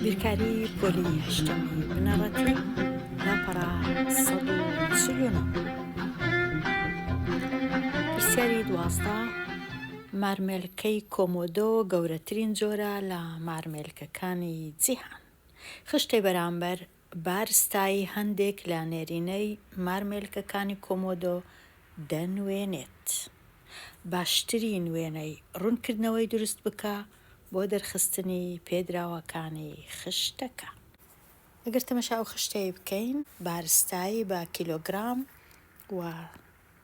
بیرکاری پۆلی هەشتەمی بنەڕەتی لاپەڕە 149. پرسیاری 12 مارمێلکەی کۆمۆدۆ گەورەترین جۆرە لە مارمێلکەکانی جیهان. خشتەی بەرامبەر بارستایی هەندێک لە نێرینەی مارمێلکەکانی کۆمۆدۆ دەنوێنێت. باشترین وێنەی ڕوونکردنەوەی دروست بکە بۆ دەرخستنی پێدراوەکانی خشتەکە. ئەگەر تەمەشای ئەو خشتەیە بکەین بارستایی بە کیلۆگرام و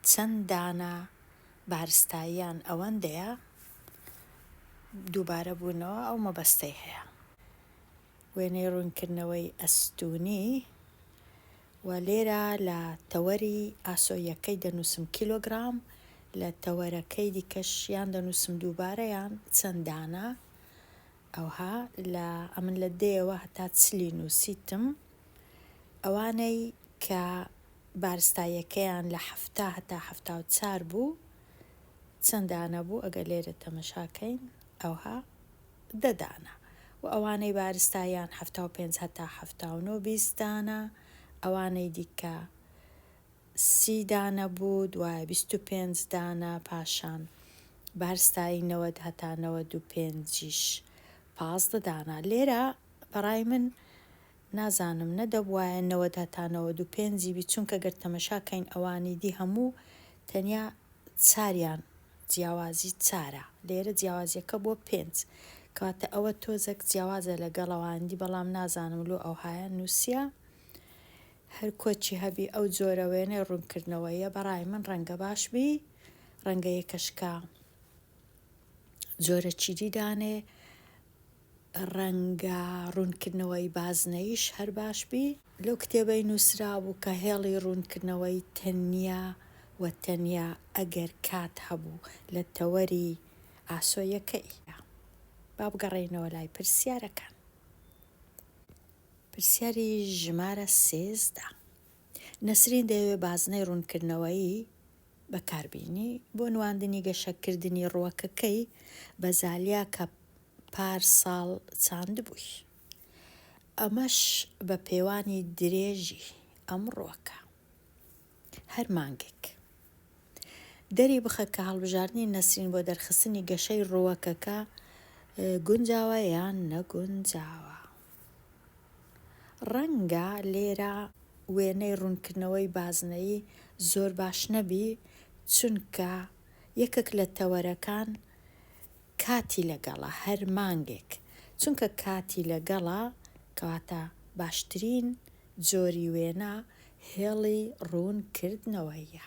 چەند دانە بارستاییان ئەوەندەیە دووبارە بوونەوە ئەو مەبەستەی هەیە. وێنەی ڕوونکردنەوەی ئەستوونی و لێرە لە تەوەری ئاسۆییەکەی دەنووسم کیلۆگرام، لە تەوەرەکەی دیکەش یان دەنووسم دووبارە یان چەند دانە ئەوها لە ئەمن لە دەیەوە هەتا چلی نووسیتم ئەوانەی کە بارستاییەکەیان لە 70 هەتا 74 بوو چەند دانە بوو ئەگەر لێرە تەمەشاکەین ئەوها دە دانە و ئەوانەی بارستاییان 75 هەتا 79 20 دانە ئەوانەی دیکە سی دانە بوو دوایە 25 دانە پاشان بارستایی 90 هەتا 95 یش 15 دانە لێرە بەڕای من نازانم نەدەبوایە 90 هەتا 95 ی بی چونکە گەر تەمەشا کەین ئەوانی دی هەموو تەنیا چاریان جیاوازی چارە لێرە جیاوازیەکە بۆ پێنج کەواتە ئەوە تۆزەک جیاوازە لەگەڵ ئەوانی دی بەڵام نازانم لۆ ئەوهایە نووسیە هەر کۆچی هەبی ئەو جۆرە وێنەی ڕوونکردنەوەیە بەڕای من ڕەنگە باش بی ڕەنگە یەکەشکە جۆرە چیدی دانێ ڕەنگە ڕوونکردنەوەی بازنەییش هەر باش بی. لەو کتێبەی نووسرابوو کە هێڵی ڕوونکردنەوەی تەنیا و تەنیا ئەگەر کات هەبوو لە تەوەری ئاسۆیەکەی. با بگەڕێینەوە لای پرسیارەکان. پرسیاری ژمارە 13. نەسرین دەیەوێ بازنەی ڕوونکردنەوەیی بەکاربینی بۆ نواندنی گەشەکردنی ڕووەکەکەی بە زالیا کە پار ساڵ چاندبووی. ئەمەش بە پێوانی درێژی ئەم ڕووەکە. هەر مانگێک. دەری بخە کە هەڵبژاردنی نەسرین بۆ دەرخستنی گەشەی ڕووەکەکە گونجاوە یان نەگونجاوە. ڕەنگە لێرە وێنەی ڕوونکردنەوەی بازنەیی زۆر باش نەبی چونکە یەکەک لە تەوەرەکان کاتی لەگەڵە هەر مانگێک چونکە کاتی لەگەڵە کەواتە باشترین جۆری وێنە هێڵی ڕوون کردنەوەیە.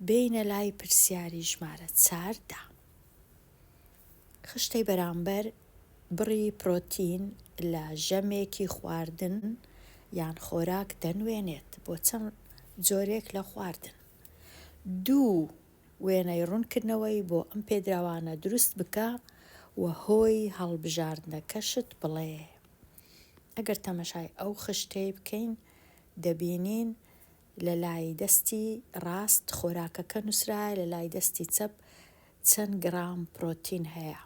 بێینە لای پرسیاری ژمارە 14. خشتەی بەرامبەر بڕی پرۆتین لە ژەمێکی خواردن یان خۆراک دەنوێنێت بۆ چەند جۆرێک لە خواردن. دوو وێنەی ڕوونکردنەوەی بۆ ئەم پێدراوانە دروست بکە و هۆی هەڵبژاردنەکەشت بڵێ. ئەگەر تەمەشای ئەو خشتەی بکەین دەبینین لە لای دەستی ڕاست خۆراکەکە نووسرایە لە لای دەستی چەپ چەند گڕام پرۆتین هەیە.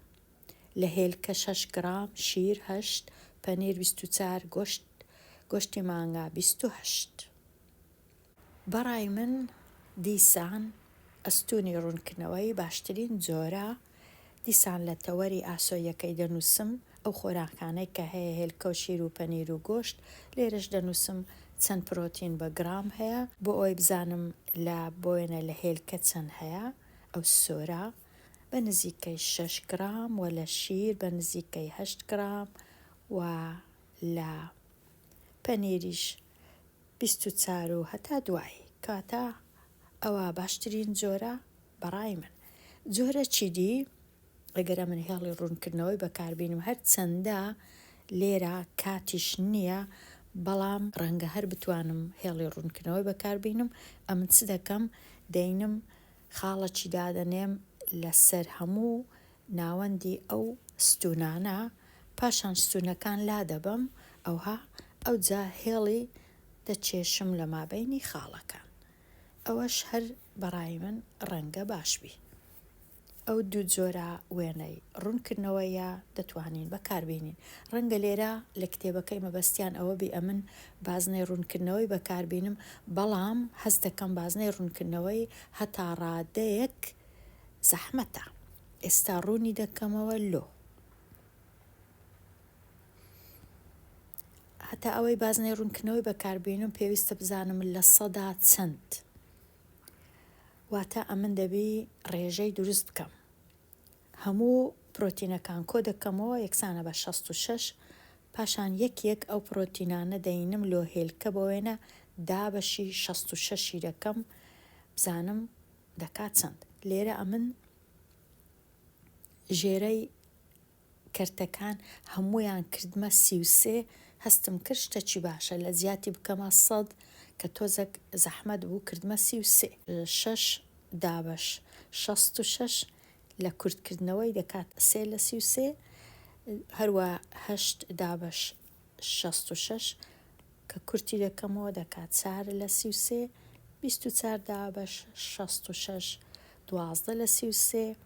لە هێلکە شەش گڕام، شیر هەشت، پەنیر 24، گۆشت گۆشتی مانگا 28. بەڕای من دیسان ئەستوونی ڕوونکردنەوەی باشترین جۆرە، دیسان لە تەوەری ئاسۆییەکەی دەنووسم ئەو خۆراکانەی کە هەیە هێلکە و شیر و پەنیر و گۆشت، لێرەش دەنووسم چەند پرۆتین بە گڕام هەیە بۆ ئەوەی بزانم لە بۆوێنە لە هێلکە چەند هەیە ئەو سۆرە بە نزیکەی شەش گڕام و لە شیر بە نزیکەی هەشت گڕام و لە پەنیریش 24 و هەتا دوایی کەواتە ئەوە باشترین جۆرە بەڕای من جۆرە چیدی ئەگەر ئەمن هێڵی ڕوونکردنەوەی بەکاربینم هەرچەندە لێرە کاتیش نییە بەڵام ڕەنگە هەر بتوانم هێڵی ڕوونکردنەوەی بەکاربینم ئەمن چ دەکەم دەینم خاڵەکی دادەنێم لەسەر هەموو ناوەندی ئەو ستوونانە پاشان ستوونەکان لادەبەم ئەوها ئەوجا هێڵی دەکێشم لە مابەینی خاڵەکان ئەوەش هەر بەڕای من ڕەنگە باش بی. ئەو دوو جۆرە وێنەی ڕوونکردنەوەیە دەتوانین بەکاربینین. ڕەنگە لێرە لە کتێبەکەی مەبەستیان ئەوە بی ئەمن بازنەی ڕوونکردنەوەی بەکاربینم، بەڵام هەست دەکەم بازنەی ڕوونکردنەوەی هەتا ڕادەیەک زەحمەتە. ئێستا ڕوونی دەکەمەوە لۆ. هەتا ئەوەی بازنەی ڕوونکردنەوەی بەکاربینم پێویستە بزانم چەند%. واتە ئەمن دەبی ڕێژەی دروست بکەم. هەموو پرۆتینەکان کۆ دەکەمەوە یەکسانە بە 66، پاشان یەک یەک ئەو پرۆتینانە دەینم لۆ هێلکە بۆ وێنە دابەشی 66 ی دەکەم بزانم دەکا چەند. لێرە ئەمن ژێرەی کەرتەکان هەموویان کردمە 33، هەستم کرد شتەکی باشە لە جیاتی بکەمە 100 کە تۆزەک زەحمەت بوو کردمە 33. شەش دابەش 66 لە کورتکردنەوەی دەکات سێ لە 33، هەروا هەشت دابەش 66 کە کورتی دەکەمەوە دەکات چار لە 33، 24 دابەش 66 12 لە 33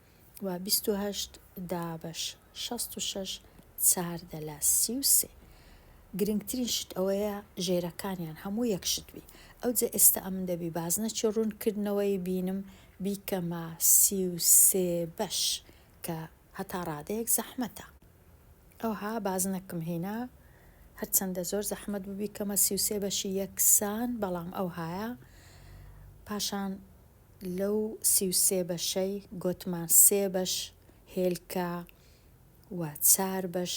و 28 دابەش 66 14 لە 33. گرنگترین شت ئەوەیە ژێرەکانیان هەموو یەک شت بی. ئەوجە ئێستا ئەمن دەبی بازنەکی ڕوونکردنەوەی بینم بیکەمە 33 بەش کە هەتا ڕادەیەک زەحمەتە. ئەوها بازنەکم هینا هەرچەندە زۆر زەحمەت بوو بیکەمە 33 بەشی یەکسان، بەڵام ئەوهایە. پاشان لەو 33 بەشەی گۆتمان سێ بەش هێلکە و چار بەش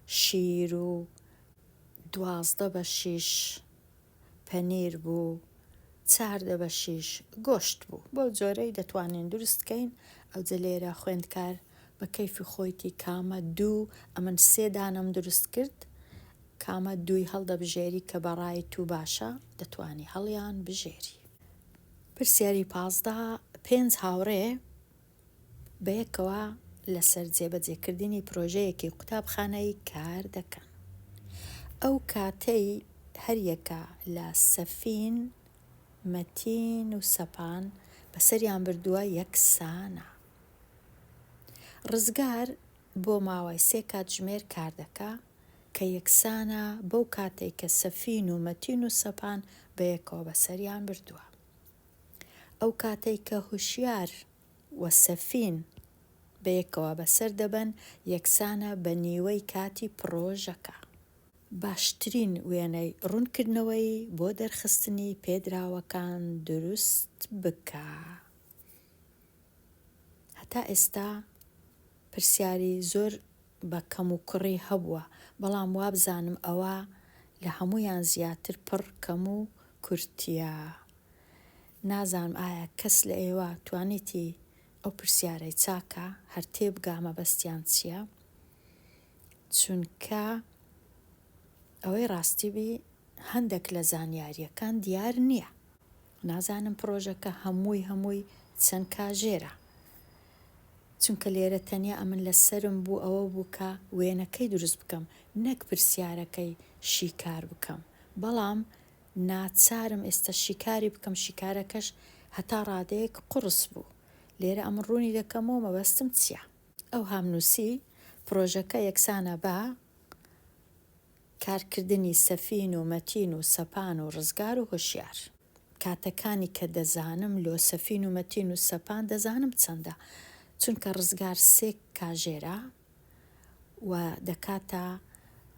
شیر و 12 بەشیش پەنیر بوو، 14 بەشیش گۆشت بوو. بەو جۆرەی دەتوانین دروست کەین. ئەوجە لێرە خوێندکار بە کەیفی خۆیتی کامە دوو، ئەمن سێ دانەم دروست کرد، کامە دووی هەڵدەبژێری کە بە ڕای تو باشە دەتوانی هەڵیان بژێری. پرسیاری 15، پێنج هاوڕێ بەیەکەوە لەسەر جێبەجێکردنی پرۆژەیەکی قوتابخانەیی کار دەکەن. ئەو کاتەی هەریەکە لە سەفین، مەتین و سەپان بەسەریان بردووە یەکسانە. ڕزگار بۆ ماوەی سێ کاتژمێر کار دەکا کە یەکسانە بەو کاتەی کە سەفین و مەتین و سەپان بەیەکەوە بەسەریان بردووە. ئەو کاتەی کە هوشیار و سەفین بەیەکەوە بەسەر دەبەن یەکسانە بە نیوەی کاتی پڕۆژەکە. باشترین وێنەی ڕوونکردنەوەی بۆ دەرخستنی پێدراوەکان دروست بکە. هەتا ئێستا پرسیاری زۆر بە کەم و کوڕی هەبووە، بەڵام وابزانم ئەوە لە هەموویان زیاتر پڕ کەم و کورتیە. نازانم ئایا کەس لە ئێوە توانیتی ئەو پرسیارەی چاکە هەر تێبگا مەبەستیان چیە؟ چونکە ئەوەی ڕاستی بی هەندەک لە زانیاریەکان دیار نیە. نازانم پڕۆژەکە هەمووی هەمووی چەند کاژێرە. چونکە لێرە تەنیا ئەمن لە سەرم بوو ئەوە بوو کە وێنەکەی دروست بکەم نەک پرسیارەکەی شیکار بکەم. بەڵام ناچارم ئێستا شیکاری بکەم، شیکارەکەش هەتا ڕادەیەک قوڕس بوو. لێرە ئەمن ڕوونی دەکەمەوە مەبەستم چییە. ئەوهام نووسی، پڕۆژەکە یەکسانە بە کارکردنی سەفین و مەتین و سەپان و ڕزگار و هۆشیار. کاتەکانی کە دەزانم لۆ سەفین و مەتین و سەپان دەزانم چەندە، چونکە ڕزگار سێ کاژێرە و دەکاتە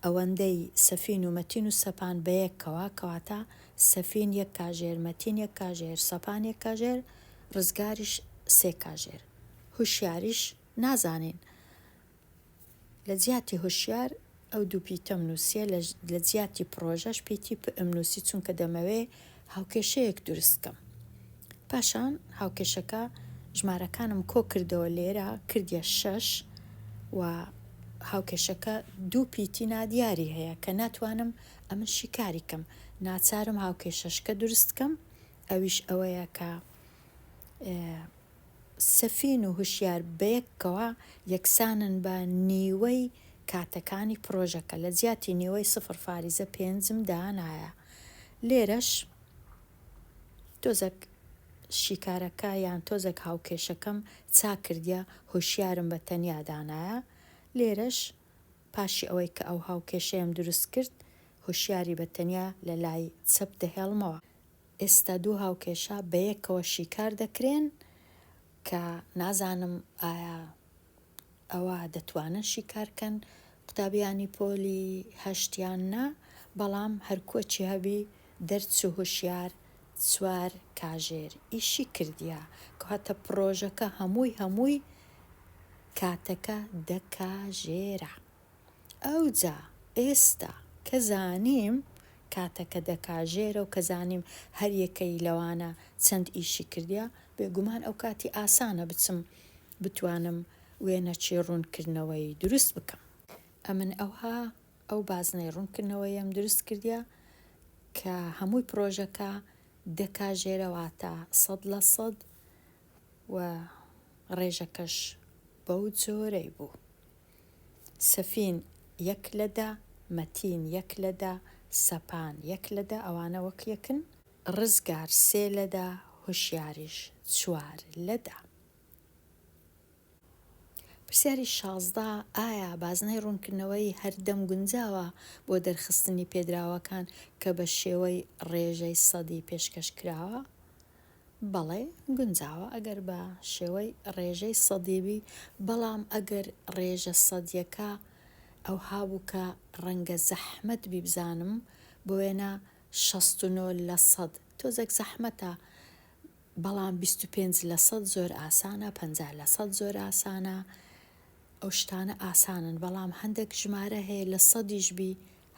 ئەوەندەی سەفین و مەتین و سەپان بەیەکەوە، کەواتە سەفین یەک کاژێر، مەتین یەک کاژێر، سەپان یەک کاژێر، ڕزگاریش سێ کاژێر. هوشیاریش نازانین. لە جیاتی هوشیار ئەو دوو پیتەم نووسیە، لە جیاتی پڕۆژەش پیتی پ'م نووسی چونکە دەمەوێ هاوکێشەیەک دروست کەم. پاشان هاوکێشەکە ژمارەکانم کۆ کردەوە لێرە کردیە شەش و هاوکێشەکە دوو پیتی نادیاری هەیە کە ناتوانم ئەمن شیکاری کەم، ناچارم هاوکێشەشکە دروست کەم ئەویش ئەوەیە کە سەفین و هوشیار بەیەکەوە یەکسانن بە نیوەی کاتەکانی پڕۆژەکە، لە جیاتی نیوەی سفر فاریزە پێنجم دانایە. لێرەش تۆزەک. شیکارەکە یان تۆزێک هاوکێشەکەم چاک کردیە هۆشیارم بە تەنیا دانایە لێرەش پاشی ئەوەی کە ئەو هاوکێشەیەم دروست کرد هۆشیاری بە تەنیا لە لای چەپ دەهێڵمەوە. ئێستا دوو هاوکێشە بەیەکەوە شیکار دەکرێن کە نازانم ئایا ئەوە دەتوانن شیکار کەن قوتابیانی پۆلی هەشت یان نا بەڵام هەرکۆچی هەبی دەرچوو هوشیار چوار کاژێر ئیشی کردیە کەواتە پڕۆژەکە هەمووی هەمووی کاتەکە دە کاژێرە. ئەوجا ئێستا کە زانیم کاتەکە دە کاژێرە و کە زانیم هەر یەکەی لەوانە چەند ئیشی کردیە، بێگومان ئەوکاتی ئاسانە بچم بتوانم وێنەکی ڕوونکردنەوەی دروست بکەم. ئەمن ئەوها ئەو بازنەی ڕوونکردنەوەیەم دروست کردیە کە هەمووی پڕۆژەکە دە کاژێرە واتە 100% و ڕێژەکەش بەو جۆرەی بوو. سەفین یەک لە دە، مەتین یەک لە دە، سەپان یەک لە دە ئەوانە وەک یەکن. ڕزگار سێ لە دە، هوشیاریش چوار لە دە. پرسیاری 16، ئایا بازنەی ڕوونکردنەوەی هەردەم گونجاوە بۆ دەرخستنی پێدراوەکان کە بە شێوەی ڕێژەی سەدی پێشکەش کراوە؟ بەڵێ گونجاوە ئەگەر بە شێوەی ڕێژەی سەدی بی، بەڵام ئەگەر ڕێژە سەدیەکە ئەوها بوو کە ڕەنگە زەحمەت بی بزانم بۆ وێنە 69 لە سەد تۆزێک زەحمەتە بەڵام 25 لە سەد زۆر ئاسانە 50 لە سەد زۆر ئاسانە ئەو شتانە ئاسانن بەڵام هەندێک ژمارە هەیە لە سەدیش بی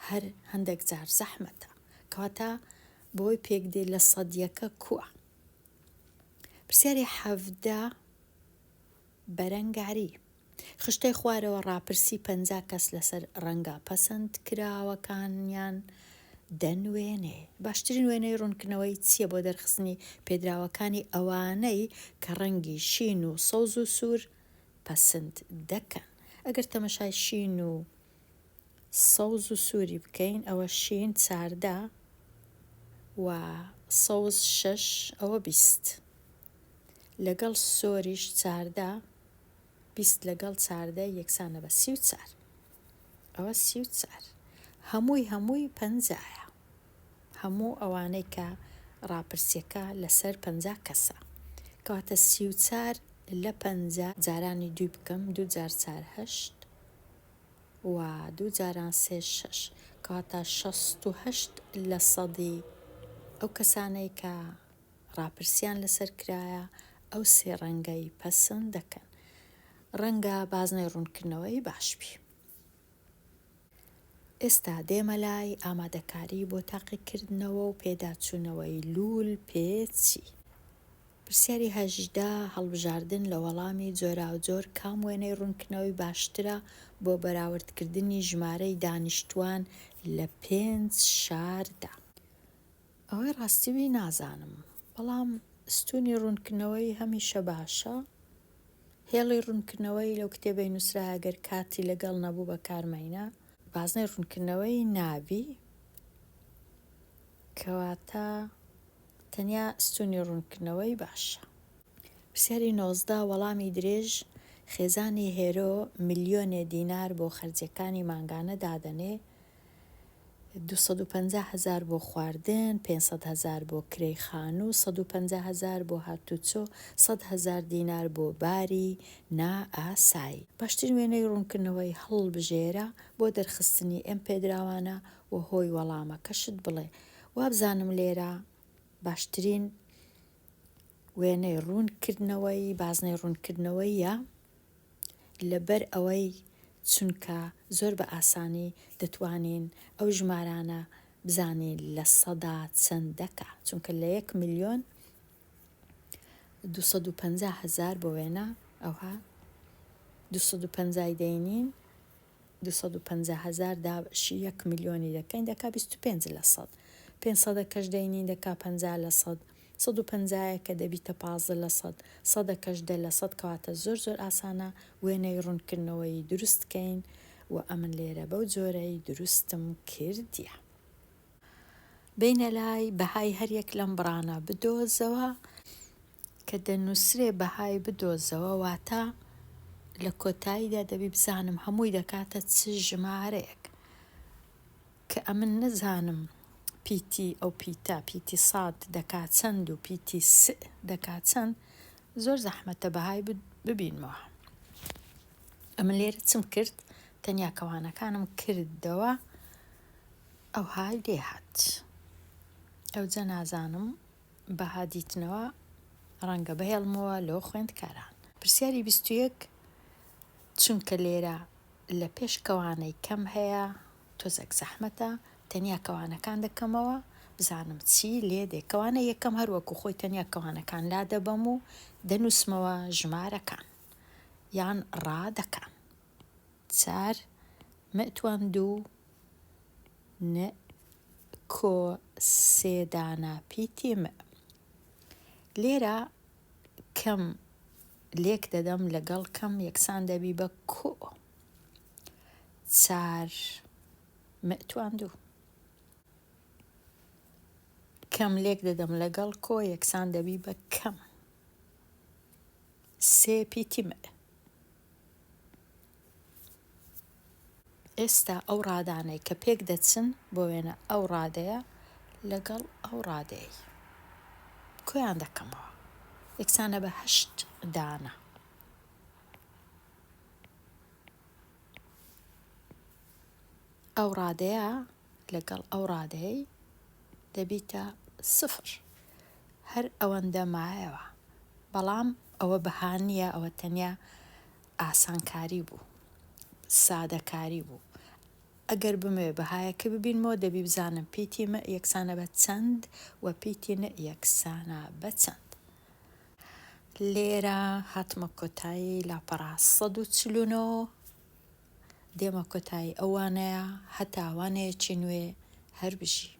هەر هەندێک جار زەحمەتە کەواتە بەوەی پێک دێ لە سەدیەکە کوە؟ پرسیاری 17 بەرەنگاری. خشتەی خوارەوە ڕاپرسی 50 کەس لەسەر ڕەنگە پەسەند کراوەکانیان دەنوێنێ. باشترین وێنەی ڕوونکردنەوەی چییە بۆ دەرخستنی پێدراوەکانی ئەوانەی کە ڕەنگی شین و سەوز و سوور پەسند دەکەن؟ ئەگەر تەمەشای شین و سەوز و سووری بکەین ئەوە شین 14 و سەوز شەش ئەوە 20 لەگەڵ سۆریش 14 20 لەگەڵ 14 یەکسانە بە 34 ئەوە 34 هەمووی هەمووی پەنجایە هەموو ئەوانەی کە ڕاپرسیەکە لەسەر 50 کەسە کەواتە 34 لە 50 جارانی دووی بکەم دوو جار چار هەشت و دوو جاران سێ شەش کەواتە 68 لە سەدی ئەو کەسانەی کە ڕاپرسیان لەسەر کرایە ئەو سێ ڕەنگەی پەسند دەکەن. ڕەنگە بازنەی ڕوونکردنەوەی باش بی. ئێستا دێمە لای ئامادەکاری بۆ تاقیکردنەوە و پێداچوونەوەی لوول پێچی. پرسیاری 18، هەڵبژاردن لە وەڵامی جۆراوجۆر کام وێنەی ڕوونکردنەوەی باشترە بۆ بەراوردکردنی ژمارەی دانیشتووان لە پێنج شاردا؟ ئەوەی ڕاستی بی نازانم بەڵام ستوونی ڕوونکردنەوەی هەمیشە باشە. هێڵی ڕوونکردنەوەی لەو کتێبەی نووسرایە گەر کاتی لەگەڵ نەبوو بەکارمەینە. بازنەی ڕوونکردنەوەی نابی کەواتە تەنیا ستوونی ڕوونکردنەوەی باشە. پرسیاری 19، وەڵامی درێژ، خێزانی هێرۆ ملیۆنێ دینار بۆ خەرجیەکانی مانگانە دادەنێ، 250 هەزار بۆ خواردن، 500 هەزار بۆ کرێی خانوو، 150 هەزار بۆ هاتوچۆ، 100 هەزار دینار بۆ باری نائاسایی. باشترین وێنەی ڕوونکردنەوەی هەڵبژێرە بۆ دەرخستنی ئەم پێدراوانە و هۆی وەڵامەکەشت بڵێ. وابزانم لێرە باشترین وێنەی ڕوونکردنەوەی بازنەی ڕوونکردنەوەیە لەبەر ئەوەی چونکە زۆر بە ئاسانی دەتوانین ئەو ژمارانە بزانین لە سەدا چەند دەکا چونکە لە یەک ملیۆن 250 هەزار بۆ وێنە ئەوها 250 دەینین 250 هەزار دابەشی یەک ملیۆنی دەکەین دەکا 25 لە سەد پێنج سەدەکەش دەینین دەکا 50 لە سەد سەد و پەنجایەکە دەبیتە 15 لە سەد سەدەکەش دە لە سەد کەواتە زۆر زۆر ئاسانە وێنەی ڕوونکردنەوەی دروست کەین و ئەمن لێرە بەو جۆرەی دروستم کردیە. بێینە لای بەهای هەریەک لەم بڕانە بدۆزەوە. کە دەنووسرێ بەهای بدۆزەوە واتە لە کۆتاییدا دەبی بزانم هەمووی دەکاتە چ ژمارەیەک. کە ئەمن نەزانم پیتی ئەو پیتە، پیتی ساد، دەکا چەند و پیتی س دەکا چەند، زۆر زەحمەتە بەهای ببینمەوە. ئەمن لێرە چم کرد؟ تەنیا کەوانەکانم کردەوە ئەوهای لێ هات. ئەوجە نازانم بەها دیتنەوە ڕەنگە بهێڵمەوە لۆ خوێندکاران. پرسیاری 21 چونکە لێرە لە پێش کەوانەی کەم هەیە تۆزێک زەحمەتە تەنیا کەوانەکان دەکەمەوە بزانم چی لێ دێ کەوانە یەکەم هەر وەکو خۆی تەنیا کەوانەکان لادەبەم و دەنووسمەوە ژمارەکان یان ڕادەکان چار مئتوان دوو ن کۆ سێ دانە پیتی م لێرە کەم لێک دەدەم لەگەڵ کەم یەکسان دەبی بە کۆ چار مئتوان دوو. کەم لێک دەدەم لەگەڵ کۆ یەکسان دەبی بە کەم سێ پیتی مئ. ئێستا ئەو ڕادانەی کە پێک دەچن بۆ وێنە ئەو ڕادەیە لەگەڵ ئەو ڕادەیەی کۆیان دەکەمەوە یەکسانە بە هەشت دانە. ئەو ڕادەیە لەگەڵ ئەو ڕادەیەی دەبیتە سفر هەر ئەوەندە مایەوە بەڵام ئەوە بەها نییە ئەوە تەنیا ئاسانکاری بوو سادەکاری بوو ئەگەر بمەوێ بەهایەکە ببینمەوە دەبی بزانم پیتی م یەکسانە بە چەند و پیتی ن یەکسانە بە چەند. لێرە هاتمە کۆتایی لاپەڕە 149 دێمە کۆتایی ئەو وانەیە هەتا وانەیەکی نوێ هەر بژی.